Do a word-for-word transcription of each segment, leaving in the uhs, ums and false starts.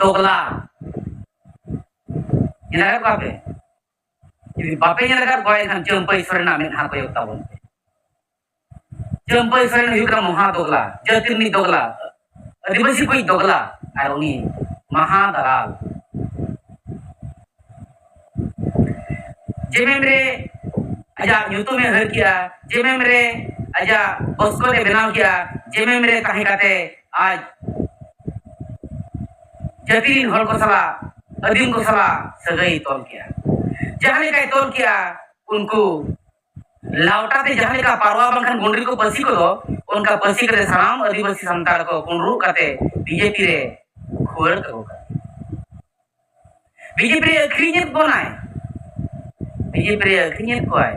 ᱫᱚᱜᱽᱞᱟ᱾ ᱧᱮᱞ ᱟᱠᱟᱫ ᱠᱚᱣᱟ ᱯᱮ? ᱡᱩᱫᱤ ᱵᱟᱯᱮ ᱧᱮᱞ ᱟᱠᱟᱫ ᱠᱚᱣᱟ, ᱮᱱᱠᱷᱟᱱ ᱪᱟᱹᱢᱯᱟᱹᱭ ᱥᱚᱨᱮᱱᱟᱜ ᱢᱮᱫᱦᱟ ᱠᱚᱭᱚᱜ ᱛᱟᱵᱚᱱ ᱯᱮ᱾ ᱪᱟᱹᱢᱯᱟᱹᱭ ᱥᱚᱨᱮᱱ ᱦᱩᱭᱩᱜ ᱠᱟᱱᱟ ᱢᱚᱦᱟ ᱫᱚᱜᱽᱞᱟ, ᱡᱟᱹᱛᱤ ᱨᱤᱱᱤᱡ ᱫᱚᱜᱽᱞᱟ, ᱟᱹᱫᱤᱵᱟᱹᱥᱤ ᱠᱚᱭᱤᱡ ᱫᱚᱜᱽᱞᱟ, ᱟᱨ ᱩᱱᱤ ᱢᱟᱦᱟ ᱫᱟᱞᱟᱞ᱾ ᱡᱮᱢᱮᱢ ᱨᱮ ᱟᱡᱟᱜ ᱧᱩᱛᱩᱢᱮ ᱦᱟᱹᱨ ᱠᱮᱜᱼᱟ, ᱡᱮᱢᱮᱢ ᱨᱮ ᱟᱡᱟᱜ ᱵᱚᱥᱠᱚᱨ ᱮ ᱵᱮᱱᱟᱣ ᱠᱮᱜᱼᱟ, ᱡᱮᱢᱮᱢ ᱨᱮ ᱛᱟᱦᱮᱸ ᱠᱟᱛᱮ ᱟᱡ ᱡᱟᱹᱛᱤ ᱨᱤᱱ ᱦᱚᱲ ᱠᱚ ᱥᱟᱞᱟᱜ, ᱟᱹᱫᱤᱢ ᱠᱚ ᱥᱟᱞᱟᱜ ᱥᱟᱹᱜᱟᱹᱭ ᱛᱚᱞ ᱠᱮᱜᱼᱟ᱾ ᱡᱟᱦᱟᱸ ᱞᱮᱠᱟᱭ ᱛᱚᱞ ᱠᱮᱜᱼᱟ, ᱩᱱᱠᱩ ᱞᱟᱣᱴᱟ ᱛᱮ ᱡᱟᱦᱟᱸ ᱞᱮᱠᱟ ᱯᱟᱨᱣᱟ ᱵᱟᱝᱠᱷᱟᱱ ᱜᱩᱸᱰᱨᱤ ᱠᱚ ᱯᱟᱹᱥᱤ ᱠᱚᱫᱚ, ᱚᱱᱠᱟ ᱯᱟᱹᱥᱤ ᱠᱟᱛᱮ ᱥᱟᱱᱟᱢ ᱟᱹᱫᱤᱵᱟᱹᱥᱤ ᱥᱟᱱᱛᱟᱲ ᱠᱚ ᱠᱩᱸᱰᱨᱩᱜ ᱠᱟᱛᱮ ᱵᱤᱡᱮᱯᱤ ᱨᱮ ᱠᱷᱩᱣᱟᱹᱲ ᱠᱟᱠᱚ ᱠᱟᱱᱟ᱾ ᱵᱤᱡᱮᱯᱤ ᱨᱮ ᱟᱹᱠᱷᱨᱤᱧᱮᱫ ᱵᱚᱱᱟᱭ, ᱵᱤᱡᱮᱯᱤ ᱨᱮ ᱟᱹᱠᱷᱨᱤᱧᱮᱫ ᱠᱚᱣᱟᱭ᱾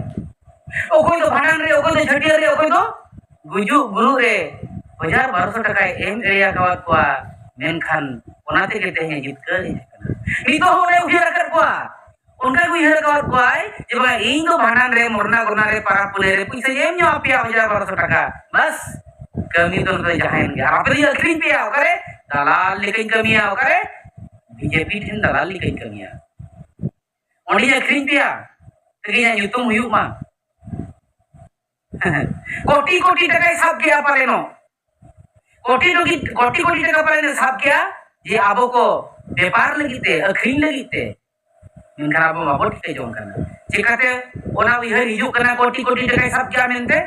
ᱚᱠᱚᱭ ᱫᱚ ᱵᱷᱟᱸᱰᱟᱱ ᱨᱮ, ᱚᱠᱚᱭ ᱫᱚ ᱪᱷᱟᱹᱴᱭᱟᱹᱨ ᱨᱮ, ᱚᱠᱚᱭ ᱫᱚ ᱜᱩᱡᱩᱜ ᱵᱩᱨᱩᱜ ᱨᱮ ᱦᱟᱡᱟᱨ ᱵᱟᱨᱚᱥᱚ ᱴᱟᱠᱟᱭ ᱮᱢ ᱮᱲᱮ ᱟᱠᱟᱣᱟᱫ ᱠᱚᱣᱟ, ᱢᱮᱱᱠᱷᱟᱱ ᱚᱱᱟ ᱛᱮᱜᱮ ᱛᱮᱦᱮᱧ ᱡᱤᱛᱠᱟᱹᱨ ᱦᱮᱡ ᱟᱠᱟᱱᱟ᱾ ᱱᱤᱛᱚᱜ ᱦᱚᱸ ᱚᱱᱮ ᱩᱭᱦᱟᱹᱨ ᱟᱠᱟᱫ ᱠᱚᱣᱟ, ᱚᱱᱠᱟ ᱜᱮ ᱩᱭᱦᱟᱹᱨ ᱟᱠᱟᱫ ᱠᱚᱣᱟᱭ ᱡᱮ, ᱵᱟᱝ, ᱤᱧ ᱫᱚ ᱵᱷᱟᱸᱰᱟᱱ ᱨᱮ, ᱢᱚᱨᱱᱟ ᱜᱚᱨᱱᱟ ᱨᱮ, ᱯᱟᱨᱟᱵᱽ ᱯᱩᱱᱟᱹᱭ ᱨᱮ ᱯᱩᱭᱥᱟᱹᱧ ᱮᱢ ᱧᱚᱜ ᱟᱯᱮᱭᱟ ᱦᱟᱡᱟᱨ ᱵᱟᱨᱚᱥᱚ ᱴᱟᱠᱟ, ᱵᱟᱥ, ᱠᱟᱹᱢᱤ ᱫᱚ ᱱᱚᱰᱮ ᱡᱟᱦᱟᱸᱭᱮᱱ ᱜᱮ᱾ ᱟᱨ ᱟᱯᱮ ᱫᱚᱧ ᱟᱹᱠᱷᱨᱤᱧ ᱯᱮᱭᱟ ᱚᱠᱟᱨᱮ? ᱫᱟᱞᱟᱞ ᱞᱮᱠᱟᱧ ᱠᱟᱹᱢᱤᱭᱟ ᱚᱠᱟᱨᱮ? ᱵᱤᱡᱮᱯᱤ ᱴᱷᱮᱱ ᱫᱟᱞᱟᱞ ᱞᱮᱠᱟᱧ ᱠᱟᱹᱢᱤᱭᱟ᱾ ᱚᱸᱰᱮᱧ ᱟᱹᱠᱷᱨᱤᱧ ᱯᱮᱭᱟ, ᱛᱮᱜᱮ ᱤᱧᱟᱹᱜ ᱧᱩᱛᱩᱢ ᱦᱩᱭᱩᱜ ᱢᱟ᱾ ᱠᱳᱴᱤ ᱠᱳᱴᱤ ᱴᱟᱠᱟᱭ ᱥᱟᱵ ᱠᱮᱜᱼᱟ ᱯᱟᱞᱮᱱᱚᱜ, ᱠᱳᱴᱤ ᱠᱳᱴᱤ, ᱠᱳᱴᱤ ᱠᱳᱴᱤ ᱴᱟᱠᱟ ᱯᱟᱞᱮᱱ ᱥᱟᱵ ᱠᱮᱜᱼᱟ, ᱡᱮ ᱟᱵᱚ ᱠᱚ ᱵᱮᱯᱟᱨ ᱞᱟᱹᱜᱤᱫ ᱛᱮ, ᱟᱹᱠᱷᱨᱤᱧ ᱞᱟᱹᱜᱤᱫ ᱛᱮ᱾ ᱢᱮᱱᱠᱷᱟᱱ ᱟᱵᱚ ᱵᱟᱵᱚ ᱴᱷᱤᱠᱟᱹ ᱡᱚᱝ ᱠᱟᱱᱟ᱾ ᱪᱤᱠᱟᱹᱛᱮ ᱚᱱᱟ ᱩᱭᱦᱟᱹᱨ ᱦᱤᱡᱩᱜ ᱠᱟᱱᱟ ᱠᱳᱴᱤ ᱠᱳᱴᱤ ᱴᱟᱠᱟᱭ ᱥᱟᱵ ᱠᱮᱜᱼᱟ ᱢᱮᱱᱛᱮ?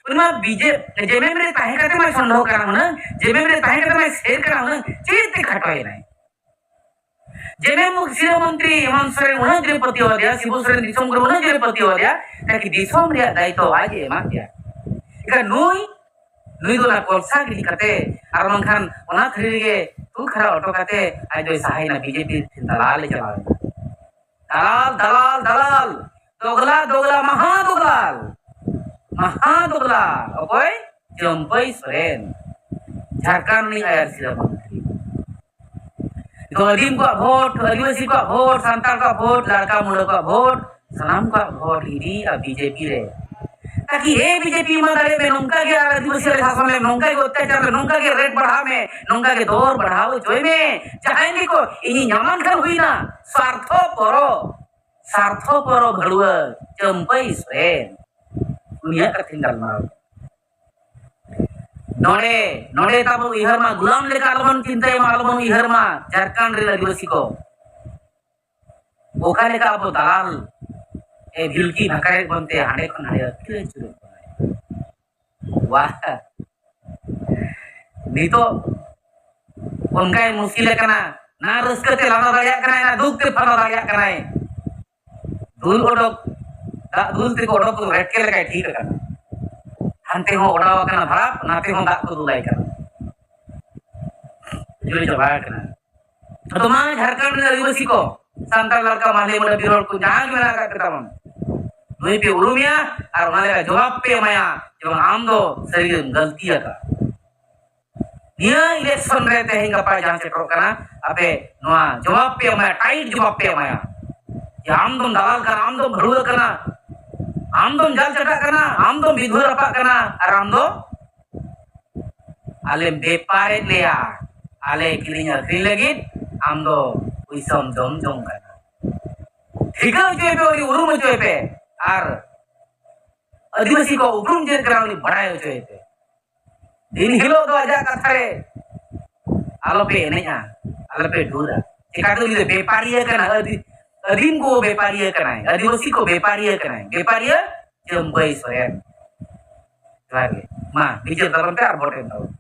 ᱩᱱᱤ ᱢᱟ ᱵᱤᱡᱮ-, ᱡᱮᱢᱮᱢ ᱨᱮ ᱛᱟᱦᱮᱸ ᱠᱟᱛᱮ ᱢᱟᱭ ᱥᱚᱱᱫᱮᱦᱚ ᱠᱟᱱᱟ ᱦᱩᱱᱟᱹᱝ, ᱡᱮᱢᱮᱢ ᱨᱮ ᱛᱟᱦᱮᱸ ᱠᱟᱛᱮ ᱢᱟᱭ ᱥᱮᱨ ᱠᱟᱱᱟ ᱦᱩᱱᱟᱹᱝ, ᱪᱮᱫ ᱛᱮ ᱠᱷᱟᱴᱚᱭᱮᱱᱟᱭ? ᱡᱮᱢᱮᱢ ᱥᱤᱨᱟᱹ ᱢᱚᱱᱛᱨᱤ ᱦᱮᱢᱚᱱᱛ ᱥᱚᱨᱮᱱ ᱩᱱᱟᱹᱜ ᱜᱮ ᱯᱟᱹᱛᱭᱟᱹᱣ ᱟᱫᱮᱭᱟ, ᱥᱤᱵᱩ ᱥᱚᱨᱮᱱ ᱫᱤᱥᱚᱢ ᱜᱩᱨᱩ ᱩᱱᱟᱹᱜ ᱜᱮ ᱯᱟᱹᱛᱭᱟᱹᱣ ᱟᱫᱮᱭᱟ, ᱛᱟᱠᱤ ᱫᱤᱥᱚᱢ ᱨᱮᱭᱟᱜ ᱫᱟᱭᱤᱛᱛᱚ ᱟᱡ ᱮ ᱮᱢᱟ ᱫᱮᱭᱟ᱾ ᱮᱱᱠᱷᱟᱱ ᱱᱩᱭ, ᱱᱩᱭ ᱫᱚ ᱚᱱᱟ ᱠᱚᱞᱥᱟ ᱜᱤᱰᱤ ᱠᱟᱛᱮ, ᱟᱨ ᱵᱟᱝᱠᱷᱟᱱ ᱚᱱᱟ ᱛᱷᱟᱹᱨᱤ ᱨᱮᱜᱮ ᱛᱩᱞ ᱠᱷᱟᱨᱟ ᱦᱚᱴᱚ ᱠᱟᱛᱮ ᱟᱡ ᱫᱚᱭ ᱥᱟᱦᱟᱭᱮᱱᱟ, ᱵᱤᱡᱮᱯᱤ ᱴᱷᱮᱱ ᱫᱟᱞᱟᱞ ᱮ ᱪᱟᱞᱟᱣ ᱮᱱᱟ᱾ ᱫᱟᱞᱟᱞ, ᱫᱟᱞᱟᱞ, ᱫᱟᱞᱟᱞ, ᱫᱚᱜᱽᱞᱟ, ᱫᱚᱜᱽᱞᱟ, ᱢᱟᱦᱟ ᱫᱚᱜᱽᱞᱟᱞ, ᱢᱟᱦᱟ ᱫᱚᱜᱽᱞᱟ᱾ ᱚᱠᱚᱭ? ᱪᱟᱹᱢᱯᱟᱹᱭ ᱥᱚᱨᱮᱱ, ᱡᱷᱟᱲᱠᱷᱚᱸᱰ ᱨᱤᱱᱤᱡ ᱟᱭᱟᱨ ᱥᱤᱨᱟᱹ ᱢᱚᱱᱛᱨᱤ᱾ ᱛᱚ ᱟᱹᱫᱤᱢ ᱠᱚᱣᱟᱜ ᱵᱷᱳᱴ, ᱟᱹᱫᱤᱵᱟᱹᱥᱤ ᱠᱚᱣᱟᱜ ᱵᱷᱳᱴ, ᱥᱟᱱᱛᱟᱲ ᱠᱚᱣᱟᱜ ᱵᱷᱳᱴ, ᱞᱟᱲᱠᱟ ᱢᱩᱰᱟᱹ ᱠᱚᱣᱟᱜ ᱵᱷᱳᱴ, ᱥᱟᱱᱟᱢ ᱠᱚᱣᱟᱜ ᱵᱷᱳᱴ ᱤᱫᱤᱭᱮᱫᱼᱟ ᱵᱤᱡᱮᱯᱤ ᱨᱮ᱾ ᱛᱟᱠᱤ ᱮ ᱵᱤᱡᱮᱯᱤ ᱢᱟ ᱫᱟᱲᱮ ᱢᱮ, ᱱᱚᱝᱠᱟ ᱜᱮ ᱟᱨ ᱟᱹᱫᱤᱵᱟᱹᱥᱤ ᱨᱮ ᱥᱟᱥᱚᱱ ᱢᱮ, ᱱᱚᱝᱠᱟ ᱜᱮ ᱚᱛᱛᱟᱪᱟᱨ ᱢᱮ, ᱱᱚᱝᱠᱟ ᱜᱮ ᱨᱮᱴ ᱵᱟᱲᱦᱟᱣ ᱢᱮ, ᱱᱚᱝᱠᱟ ᱜᱮ ᱫᱚᱨ ᱵᱟᱲᱦᱟᱣ ᱦᱚᱪᱚᱭ ᱢᱮ᱾ ᱡᱟᱦᱟᱸᱭ ᱜᱮᱠᱚ ᱤᱧᱤᱧ ᱧᱟᱢᱟᱱ ᱠᱷᱟᱱ ᱦᱩᱭᱱᱟ, ᱥᱟᱨᱛᱷᱚ ᱯᱚᱨᱚ, ᱥᱟᱨᱛᱷᱚ ᱯᱚᱨᱚ ᱵᱷᱟᱹᱲᱩᱣᱟᱹ ᱪᱟᱹᱢᱯᱟᱹᱭ ᱥᱚᱨᱮᱱ᱾ ᱩᱱᱤᱭᱟᱜ ᱠᱟᱛᱷᱟᱧ ᱜᱟᱞᱢᱟᱨᱟᱣ᱾ ᱱᱚᱰᱮ, ᱱᱚᱰᱮ ᱛᱟᱵᱚ ᱩᱭᱦᱟᱹᱨ ᱢᱟ, ᱜᱩᱞᱟᱢ ᱞᱮᱠᱟ ᱟᱞᱚᱵᱚᱱ ᱪᱤᱱᱛᱟᱹᱭ ᱢᱟ, ᱟᱞᱚᱵᱚᱱ ᱩᱭᱦᱟᱹᱨ ᱢᱟ ᱡᱷᱟᱲᱠᱷᱚᱸᱰ ᱨᱮᱱ ᱟᱹᱫᱤᱵᱟᱹᱥᱤ ᱠᱚ᱾ ᱚᱠᱟ ᱞᱮᱠᱟ ᱟᱵᱚ ᱫᱟᱞᱟᱞ ᱮ ᱵᱷᱤᱞᱠᱤ ᱵᱷᱟᱠᱟᱨᱮᱫ ᱵᱚᱱ ᱛᱮ ᱦᱟᱸᱰᱮ ᱠᱷᱚᱱ ᱦᱟᱸᱰᱮ ᱟᱹᱛᱠᱤᱨ ᱟᱹᱪᱩᱨᱮᱫ ᱵᱚᱱᱟᱭ᱾ ᱣᱟᱦ! ᱱᱤᱛᱚᱜ ᱚᱱᱠᱟᱭ ᱢᱩᱥᱠᱤᱞ ᱟᱠᱟᱱᱟ, ᱱᱟ ᱨᱟᱹᱥᱠᱟᱹ ᱛᱮ ᱞᱟᱸᱫᱟ ᱫᱟᱲᱮᱭᱟᱜ ᱠᱟᱱᱟᱭ, ᱱᱟ ᱫᱩᱠ ᱛᱮ ᱯᱷᱟᱸᱫᱟ ᱫᱟᱲᱮᱭᱟᱜ ᱠᱟᱱᱟᱭ᱾ ᱫᱩᱞ ᱚᱰᱚᱠ, ᱫᱟᱜ ᱫᱩᱞ ᱛᱮᱠᱚ ᱚᱰᱚᱠ ᱠᱚ ᱨᱮᱴᱠᱮ ᱞᱮᱠᱟᱭ ᱴᱷᱤᱠ ᱟᱠᱟᱱᱟ᱾ ᱦᱟᱱᱛᱮ ᱦᱚᱸ ᱚᱰᱟᱣ ᱟᱠᱟᱱᱟ ᱵᱷᱟᱲᱟᱯ, ᱱᱟᱛᱮ ᱦᱚᱸ ᱫᱟᱜ ᱠᱚ ᱫᱩᱞᱟᱭ ᱠᱟᱱᱟ᱾ ᱡᱩᱞ ᱪᱟᱵᱟ ᱟᱠᱟᱱᱟ᱾ ᱟᱫᱚ ᱢᱟ ᱡᱷᱟᱲᱠᱷᱚᱸᱰ ᱨᱮᱱ ᱟᱹᱫᱤᱵᱟᱹᱥᱤ ᱠᱚ, ᱥᱟᱱᱛᱟᱲ ᱞᱟᱲᱠᱟ, ᱢᱟᱦᱞᱮ, ᱢᱟᱹᱰᱟᱹ, ᱵᱤᱨᱚᱲ ᱠᱚ ᱡᱟᱦᱟᱸ ᱜᱮ ᱢᱮᱱᱟᱜ ᱟᱠᱟᱫ ᱯᱮ ᱛᱟᱵᱚᱱ, ᱱᱩᱭ ᱯᱮ ᱩᱨᱩᱢᱮᱭᱟ ᱟᱨ ᱚᱱᱟ ᱞᱮᱠᱟ ᱡᱚᱵᱟᱵ ᱯᱮ ᱮᱢᱟᱭᱟ, ᱡᱮᱢᱚᱱ ᱟᱢ ᱫᱚ ᱥᱟᱹᱨᱤᱜᱮᱢ ᱜᱟᱹᱞᱛᱤ ᱟᱠᱟᱫ᱾ ᱱᱤᱭᱟᱹ ᱤᱞᱮᱠᱥᱚᱱ ᱨᱮ ᱛᱮᱦᱮᱧ ᱜᱟᱯᱟ ᱡᱟᱦᱟᱸ ᱥᱮᱴᱮᱨᱚᱜ ᱠᱟᱱᱟ, ᱟᱯᱮ ᱱᱚᱣᱟ ᱡᱚᱵᱟᱵ ᱯᱮ ᱮᱢᱟᱭᱟ, ᱴᱟᱭᱤᱴ ᱡᱚᱵᱟᱵ ᱯᱮ ᱮᱢᱟᱭᱟ᱾ ᱡᱮ ᱟᱢ ᱫᱚᱢ ᱫᱟᱞᱟᱞ ᱠᱟᱱᱟ, ᱟᱢ ᱫᱚᱢ ᱵᱷᱟᱹᱲᱩᱣᱟᱹ ᱠᱟᱱᱟ, ᱟᱢ ᱫᱚᱢ ᱡᱟᱞ ᱪᱟᱴᱟᱜ ᱠᱟᱱᱟ, ᱟᱢ ᱫᱚᱢ ᱵᱤᱫᱷᱩᱣᱟᱹ ᱨᱟᱯᱟᱜ ᱠᱟᱱᱟ, ᱟᱨ ᱟᱢ ᱫᱚ ᱟᱞᱮᱢ ᱵᱮᱯᱟᱨᱮᱫ ᱞᱮᱭᱟ, ᱟᱞᱮ ᱠᱤᱨᱤᱧ ᱟᱹᱠᱷᱨᱤᱧ ᱞᱟᱹᱜᱤᱫ ᱟᱢ ᱫᱚ ᱯᱩᱭᱥᱟᱹᱢ ᱡᱚᱢ ᱡᱚᱝ ᱠᱟᱱᱟ᱾ ᱴᱷᱤᱠᱟᱹ ᱦᱚᱪᱚᱭ ᱯᱮ, ᱩᱱᱤ ᱩᱨᱩᱢ ᱦᱚᱪᱚᱭ ᱯᱮ, ᱟᱨ ᱟᱹᱫᱤᱵᱟᱹᱥᱤ ᱠᱚ ᱩᱯᱨᱩᱢ ᱪᱮᱫ ᱠᱟᱱᱟ ᱩᱱᱤ ᱵᱟᱲᱟᱭ ᱦᱚᱪᱚᱭ ᱯᱮ᱾ ᱫᱤᱱ ᱦᱤᱞᱳᱜ ᱫᱚ ᱟᱡᱟᱜ ᱠᱟᱛᱷᱟ ᱨᱮ ᱟᱞᱚᱯᱮ ᱮᱱᱮᱡᱼᱟ, ᱟᱞᱚᱯᱮ ᱰᱷᱩᱨᱟ᱾ ᱪᱮᱠᱟᱛᱮ ᱩᱱᱤ ᱫᱚ ᱵᱮᱯᱟᱨᱤᱭᱟᱹ ᱠᱟᱱᱟ, ᱟᱹᱫᱤ-, ᱟᱹᱫᱤᱢ ᱠᱚ ᱵᱮᱯᱟᱨᱤᱭᱟᱹ ᱠᱟᱱᱟᱭ, ᱟᱹᱫᱤᱵᱟᱹᱥᱤ ᱠᱚ ᱵᱮᱯᱟᱨᱤᱭᱟᱹ ᱠᱟᱱᱟᱭ, ᱵᱮᱯᱟᱨᱤᱭᱟᱹ ᱪᱟᱹᱢᱯᱟᱹᱭ ᱥᱚᱨᱮᱱ᱾ ᱡᱚᱦᱟᱨ ᱜᱮ᱾ ᱢᱟ ᱵᱤᱪᱟᱹᱨ ᱛᱟᱵᱚᱱ ᱯᱮ ᱟᱨ ᱵᱷᱳᱴ ᱮᱢ ᱛᱟᱵᱚᱱ ᱯᱮ᱾